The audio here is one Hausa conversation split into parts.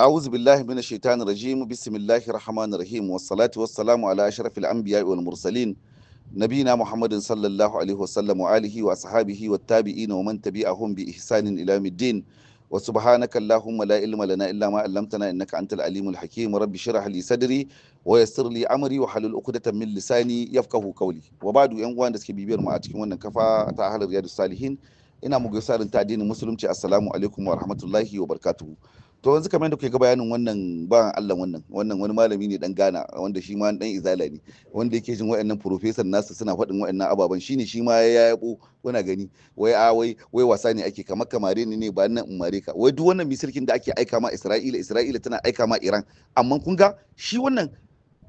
أعوذ بالله من الشيطان الرجيم. بسم الله الرحمن الرحيم، والصلاة والسلام على أشرف الأنبياء والمرسلين، نبينا محمد صلى الله عليه وسلم وآله وأصحابه والتابعين ومن تبعهم بإحسان إلى يوم الدين. وسبحانك اللهم لا علم لنا إلا ما علمتنا إنك أنت العليم الحكيم. رب اشرح لي صدري ويسر لي أمري وحلل عقدة من لساني يفقهوا قولي. وبعد، yan uwan da suke bibiyar mu a cikin wannan kafa ta Ahlul Riyadus Salihin, ina muku gaisuwa ta addinin Musulunci: assalamu alaikum wa rahmatullahi wa barakatuhu. To yanzu kamar yadda kuke ga bayanin wannan bawan Allah, wannan wani malami ne dan Ghana, wanda shi ma dan izala ne, wanda yake jin waɗannan professor nasu suna faɗin waɗannan ababen, shine shi ma ya yabo. Kuna gani, wai a wai wasa ne ake, kamar kamare ne ba nan in mare ka. Wai duk wannan misilkin da ake aika ma Isra'ila, Isra'ila tana aika ma Iran. Amma kun ga shi wannan,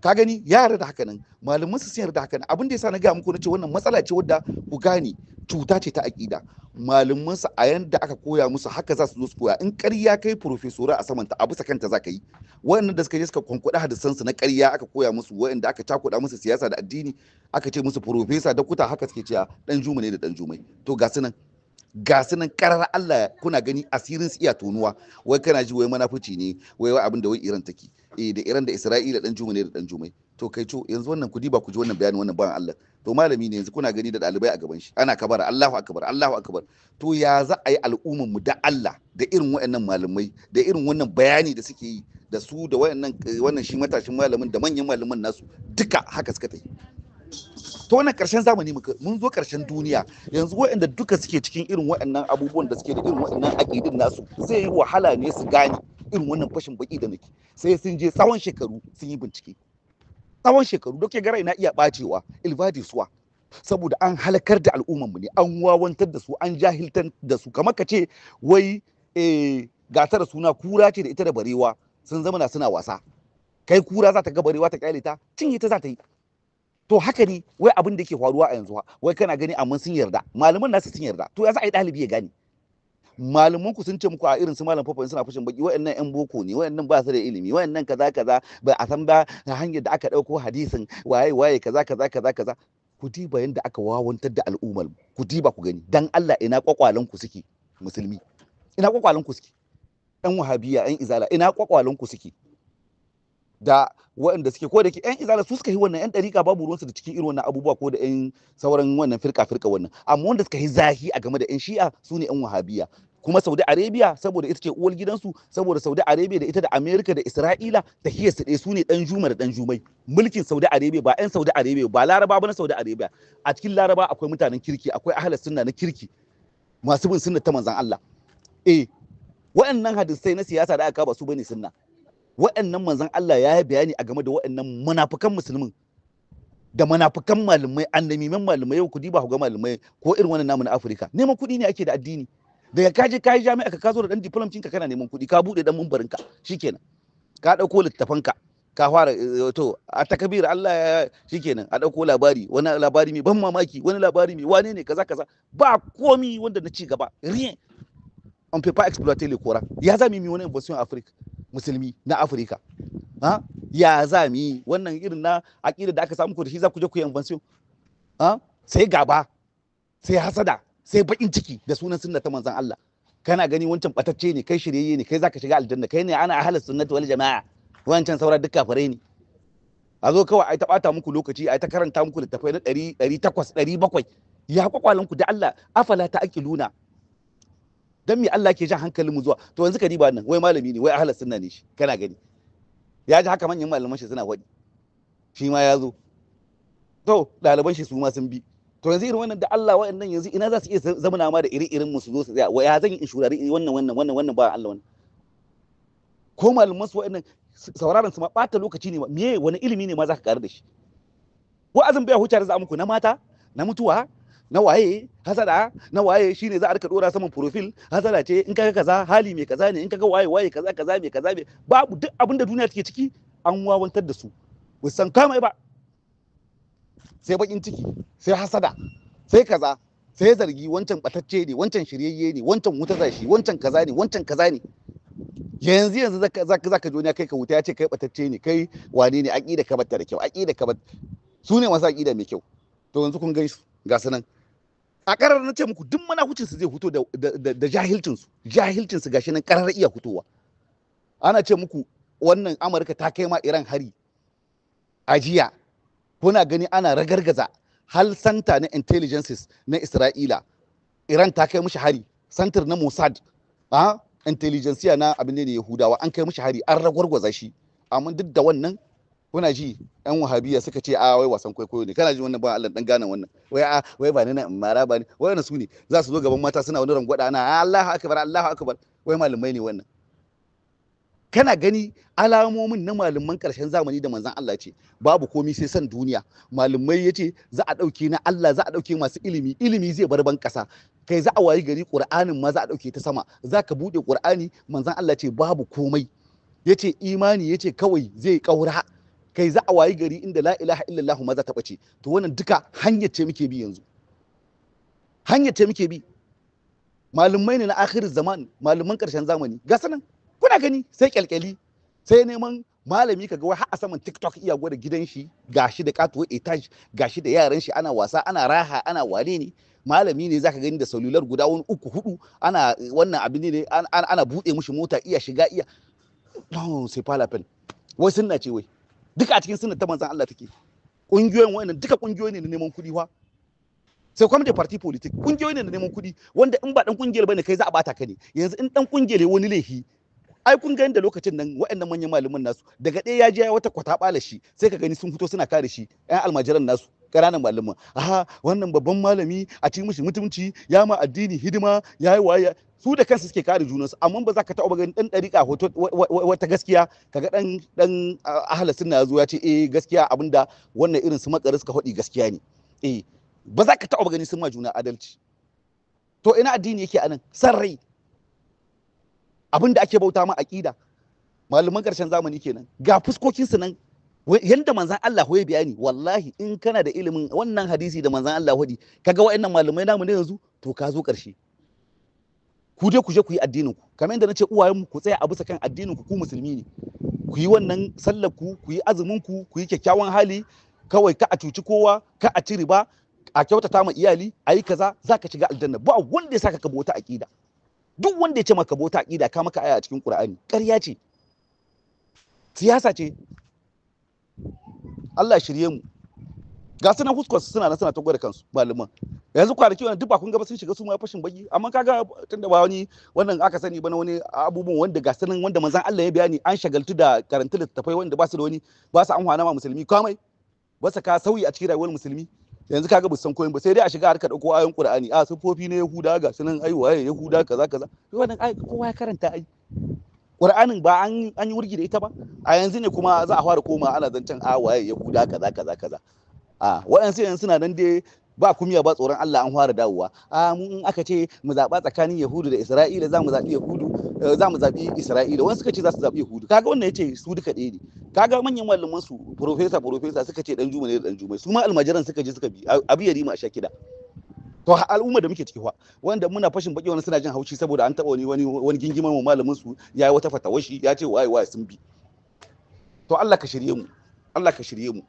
ka gani, ya yarda da haka nan, malaman su sun yarda da haka nan. Abin da yasa na ga muku na ce wannan matsala ce wadda ku gane cuta ce ta aƙida, malaman su a yanda aka koya musu haka za su zo su koya. In ƙarya kai profesora a samanta, a bisa kanta za ka yi. Waɗannan da suka je suka kwankwaɗi hadisan su na ƙarya aka koya musu, waɗanda aka cakuɗa musu siyasa da addini, aka ce musu profesa da kuta, haka suke cewa dan juma ne da dan jumai. To ga su nan, ga su nan karar Allah, kuna gani asirin su iya tonuwa. Wai kana ji wai manafici ne, wai abin da wai Iran take eh da Iran da Isra'ila dan juma ne da dan jumai. To kai co, yanzu wannan kudi ba ku ji wannan bayanin wannan bayan Allah. To malami ne yanzu kuna gani da dalibai a gaban shi, ana kabara Allahu akbar, Allahu akbar. To ya za a yi al'umman mu da Allah da irin waɗannan malamai da irin wannan bayani da suke yi da su da waɗannan, wannan shi matashin malamin da manyan malaman nasu duka haka suka tafi? To wannan karshen zamani muka mun zo, karshen duniya yanzu. Waɗanda duka suke cikin irin waɗannan abubuwan da suke da irin waɗannan aƙidun nasu, zai yi wahala ne su gane irin wannan fashin baki da nake, sai sun je tsawon shekaru sun yi bincike, tsawon shekaru da ke gara ina iya bacewa ilvadi suwa, saboda an halakar da al'umman mu ne, an wawantar da su, an jahiltar da su. Kamar ka ce wai gasar suna kura ce da ita da barewa sun zama na suna wasa. Kai, kura za ta ga barewa ta kyale ta? Cinye ta za ta yi. To haka ne wai abin da yake faruwa a yanzu. Wai kana gani, amma sun yarda, malaman nasu sun yarda. To ya za a yi ɗalibi ya gane? Malaman ku sun ce muku a irin su malam Fafa suna fashin baki, wayannan yan boko ne, wayannan ba su da ilimi, wayannan kaza kaza, ba a san ba hanyar da aka dauko hadisin, waye waye, kaza kaza kaza kaza. Ku diba yanda aka wawantar da al'ummar. Ku diba ku gani dan Allah, ina kwakwalen ku suke, musulmi? Ina kwakwalen ku suke, yan wahabiya, yan izala? Ina kwakwalen ku suke da waɗanda suke ko da ke yan izala su suka yi wannan, yan ɗariƙa babu ruwansu da cikin irin wannan abubuwa, ko da yan sauran wannan firka firka wannan. Amma wanda suka yi zahi a game da yan Shi'a su ne yan Wahabiya. Kuma Saudi Arabia, saboda ita ce uwar gidansu, saboda Saudi Arabia da ita da America da Isra'ila tahiyar su ɗaya, su ne dan juma da dan jumai. Mulkin Saudi Arabia ba yan Saudi Arabia ba, Laraba ba na Saudi Arabia. A cikin Laraba akwai mutanen kirki, akwai ahlus sunna na kirki masu bin sunna ta manzon Allah. Eh, waɗannan hadisai na siyasa da aka ba su bane sunna. Waɗannan manzon Allah ya yi bayani a game da waɗannan munafukan musulmin da munafukan malamai, annamiman malamai. Yau ku diba ku ga malamai ko irin wannan namu na Afirka, neman kuɗi ne ake da addini. Daga ka je ka yi jami'a, ka zo da dan diploma ka, kana neman kuɗi, ka buɗe dan mumbarin ka, shikenan ka ɗauko littafan ka, ka fara to a takabir Allah ya, shikenan a ɗauko labari, wani labari mai ban mamaki, wani labari mai wane ne, kaza kaza, ba komi wanda na ci gaba, rien. On peut pas exploiter le Coran. Ya za mu yi wani invention Afrique, musulmi na Afirka? Ha, ya za mu yi wannan irin na aƙida da aka samu ku da shi za ku je ku yi invention? Ha, sai gaba, sai hasada, sai bakin ciki da sunan sunna ta manzon Allah. Kana gani wancan batacce ne, kai shiryayye ne, kai zaka shiga aljanna, kai ne ana ahlus sunnati wal jama'a, wancan saura duk kafirai ne. A zo kawai ai ta bata muku lokaci, ai ta karanta muku littafai na 100, 800, 700. Ya kwakwalen ku da Allah? Afala ta aqiluna? Dan me Allah ke jan hankalin mu zuwa? To yanzu ka diba nan, wai malami ne, wai ahlus sunna ne shi. Kana gani ya ji haka manyan malaman shi suna faɗi, shi ma ya zo, to ɗaliban shi su ma sun bi. To yanzu irin wannan da Allah, waɗannan yanzu ina za su iya zamana ma da iri-irin mu su zo su tsaya? Wa ya zan yi in shurari wannan wannan wannan wannan ba Allah wannan? Ko malaman su waɗannan, sauraron su ma ɓata lokaci ne. Me wani ilimi ne ma za ka ƙaru da shi? Wa'azin bai huce da za muku na mata, na mutuwa, na waye, hasada na waye, shine za a rika dora saman profile. Hasada ce, in kaga kaza hali mai kaza ne, in kaga waye waye kaza kaza mai kaza mai, babu. Duk abin da duniya take ciki an wawantar da su, ba san kamai ba, sai bakin ciki, sai hasada, sai kaza, sai zargi, wancan batacce ne, wancan shiryayye ne, wancan wuta zashi, wancan kaza ne, wancan kaza ne. Yanzu yanzu zaka ji wani ya kai ka wuta, ya ce kai batacce ne, kai wane ne, aqida ka batta da kyau, aqida ka bat su ne masu aqida mai kyau. To yanzu kun gaisu, ga su nan a karar. Na ce muku duk manahucin su zai fito da jahilcin su, jahilcin su gashi nan karar iya fitowa. Ana ce muku wannan Amurka ta kai ma Iran hari a jiya, kuna gani ana ragargaza hal center na intelligences na Isra'ila. Iran ta kai mishi hari, center na Mossad, a intelligentsia na abin ne Yahudawa, an kai mishi hari, an ragwargwaza shi. Amma duk da wannan kuna ji yan wahabiya suka ce a wai wasan kwaikwayo ne. Kana ji wannan ba Allah dan gane wannan, wai a wai ba ni na mara ba ni wai su ne za su zo gaban mata suna wani rangwada ana Allahu akbar Allahu akbar, wai malamai ne wannan. Kana gani alamomin na malaman karshen zamani da manzon Allah ce babu komi sai san duniya. Malamai yace za a dauke na Allah, za a dauke masu ilimi, ilimi zai bar ban kasa. Kai za a wayi gari Qur'anin ma za a dauke ta sama, za ka bude Qur'ani, manzon Allah ce babu komai. Yace imani yace kawai zai kaura. Kai za a wayi gari inda la ilaha illallah ma za ta bace. To wannan duka hanyar ce muke bi yanzu, hanyar ce muke bi. Malumai ne na akhirin zaman, malaman karshen zamani ga sanan kuna gani, sai kyalkyali, sai neman malami kaga wai har a saman TikTok iya gwada gidan shi, gashi da katuwar etage, gashi da yaran shi ana wasa ana raha ana wane ne. Malami ne zaka gani da salular guda wani 3 4 ana wannan abin ne, ana bude mushi mota iya shiga iya. Non, c'est pas la peine. Wai sunna ce, wai duka a cikin sunna ta manzon Allah take. Kungiyoyin wannan duka kungiyoyi ne na neman kuɗi fa. Sai kuma da party politik, kungiyoyi ne na neman kuɗi, wanda in ba dan kungiyar bane kai za a bata ka ne. Yanzu in dan kungiyar wani laifi, ai kun ga yanda lokacin nan waɗannan manyan malaman nasu daga ɗaya ya je wata kwata bala shi, sai ka gani sun fito suna kare shi, ƴan almajiran nasu ƙananan malaman. Aha, wannan babban malami a cikin mishi mutunci, ya ma addini hidima, ya yi waye, su da kansu suke kare junansu. Amma ba za ka taɓa ganin ɗan ɗariƙa hoto wata gaskiya kaga ɗan ɗan ahla sunna ya zo ya ce eh gaskiya abinda wannan irin su makari suka faɗi gaskiya ne. Eh, ba za ka taɓa ganin sun ma juna adalci. To ina addini yake anan? San rai, abinda ake bauta ma aqida. Malaman ƙarshen zamani kenan, ga fuskokin su nan yanda manzon Allah ya bayani. Wallahi in kana da ilimin wannan hadisi da manzon Allah hudi, kaga waɗannan malamai namu ne yanzu, to ka zo ƙarshe. Ku je ku je ku yi addinin ku kamar yadda nace uwayen mu ku tsaya a bisa kan addinin ku, ku musulmi ne, ku yi wannan sallar ku, ku yi azumin ku, ku yi kyakkyawan hali kawai, ka a cuci kowa, ka a ci riba, a kyautata ma iyali, ayi kaza, zaka shiga aljanna. Ba wanda ya saka ka bauta aqida. Duk wanda ya ce maka bauta aqida ka maka aya a cikin Qur'ani, ƙarya ce, siyasa ce. Allah shirye mu. Ga sunan huskar su suna nan suna ta gwada kansu malaman yanzu kwanaki wannan duk ba kun ga ba sun shiga su ma fashin baki. Amma kaga tunda ba wani wannan aka sani ba na wani abubuwan wanda ga sunan wanda manzon Allah ya bayani, an shagaltu da karanta littattafai wanda ba su da wani, ba su amfana ma musulmi komai, ba su ka sauyi a cikin rayuwar musulmi. Yanzu kaga ba san koyin ba, sai dai a shiga harkar dauko ayoyin Qur'ani, a sufofi na Yahuda ga sunan, ai waye Yahuda kaza kaza. Wannan ai kowa ya karanta, ai Qur'anin ba an yi wurgi da ita ba. A yanzu ne kuma za a fara koma ana zancen a waye Yahuda kaza kaza kaza. A waɗansu yanzu suna nan dai ba kumiya ba tsoron Allah, an fara dawowa. A mu in aka ce mu zaɓa tsakanin Yahudu da Isra'ila, za mu zaɓi Yahudu, za mu zaɓi Isra'ila. Wani suka ce za su zaɓi Yahudu. Kaga wannan yace su duka ɗaya ne. Kaga manyan malaman su professor suka ce dan Juma ne da dan Juma, su ma almajiran suka je suka bi abi yarima a shakida. To al'umma da muke ciki fa, wanda muna fashin baki wani suna jin haushi saboda an taɓa wani wani gingiman mu malamin su yayi wata fatawashi ya ce waye waye sun bi. To Allah ka shirye mu, Allah ka shirye mu,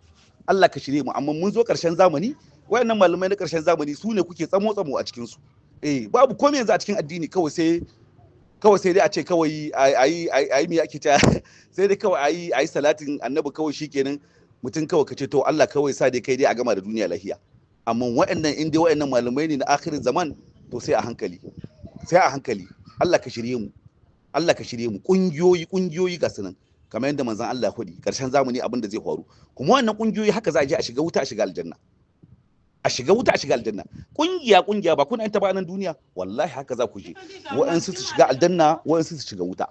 Allah ka shirye mu. Amma mun zo ƙarshen zamani, wayannan malamai na ƙarshen zamani su ne kuke tsamo tsamo a cikin su. Eh, babu komai yanzu a cikin addini, kawai sai kawai sai dai a ce kawai ayi ayi me ake ta, sai dai kawai ayi ayi salatin annabi kawai shikenan. Mutum kawai kace to Allah kawai sa dai kai dai a gama da duniya lahiya. Amma wayannan in dai wayannan malamai ne na akhirin zaman, to sai a hankali, sai a hankali. Allah ka shirye mu, Allah ka shirye mu. Kungiyoyi kungiyoyi ga sunan kamar yadda manzon Allah ya faɗi ƙarshen zamani abin da zai faru. Kuma wannan kungiyoyi haka za a je a shiga wuta a shiga aljanna, a shiga wuta a shiga aljanna. Kungiya kungiya ba kuna ta ba nan duniya, wallahi haka za ku je, wa'ansu su shiga aljanna, wa'ansu su shiga wuta.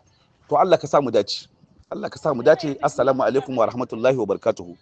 To Allah ka sa mu dace, Allah ka sa mu dace. Assalamu alaikum wa rahmatullahi wa barakatuhu.